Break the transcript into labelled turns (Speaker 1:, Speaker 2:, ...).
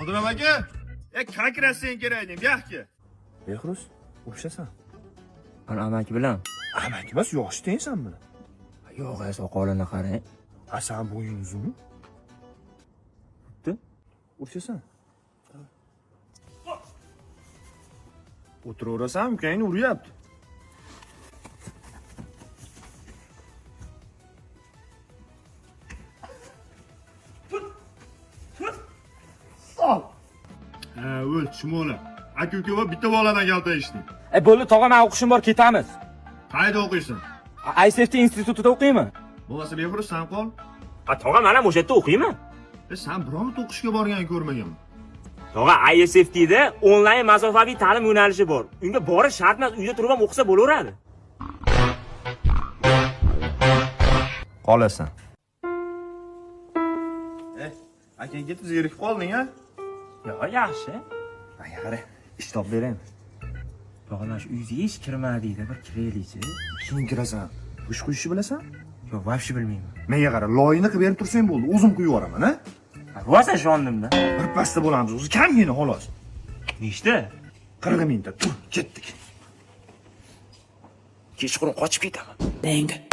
Speaker 1: Abduram aka, как раз sen kerak edim, bu.
Speaker 2: Behruz, urushasan.
Speaker 3: Ana amaki bilan.
Speaker 2: Amaki emas, yoshi tengsan buni.
Speaker 3: Yo'q, a soqolini qarang.
Speaker 2: A san bo'ying uzunmi?
Speaker 3: Bitti.
Speaker 2: Urushasan. O'tiraverasan, ukangni uryapti.
Speaker 1: Ha, o'l, chimola. Aka uka bo'lib bitta boladan kaltayishdi.
Speaker 3: E bo'ldi tog'a, men o'qishim bor, ketamiz.
Speaker 1: Qayerda o'qiysan?
Speaker 3: ICFT institutida o'qiyman.
Speaker 1: Bo'lmasa Behruz san qol.
Speaker 3: A tog'a, men ham o'sha yerda o'qiyman.
Speaker 1: E, san bironta o'qishga borganini ko'rmaganman.
Speaker 3: Tog'a, ISFTda onlayn masofaviy ta'lim yo'nalishi bor. Unga borish shart emas, uyda turib ham o'qisa bo'laveradi.
Speaker 2: Qolasan.
Speaker 1: E, akang ketib zerikib qolding, a?
Speaker 3: Yo'q, yaxshi.
Speaker 2: Anga qara, ish topib beraymi?
Speaker 3: Tog'a, mana shu uyga hech kirmadikda, bir kiraylikchi.
Speaker 2: Keyin kirasan. G'isht quyishni bilasan?
Speaker 3: Yo'q, вообще bilmayman.
Speaker 2: Menga qara, loyini qilib berib tursang bo'ldi, o'zim quyib yuboraman, a?
Speaker 3: Rosa ishondimda.
Speaker 2: Bir pasda bo'lamiz, o'zi kamgina xolos.
Speaker 3: Nechta?
Speaker 2: 40 mingta. Tur, ketdik.
Speaker 3: Kechqurun qochib ketaman.
Speaker 4: Bang.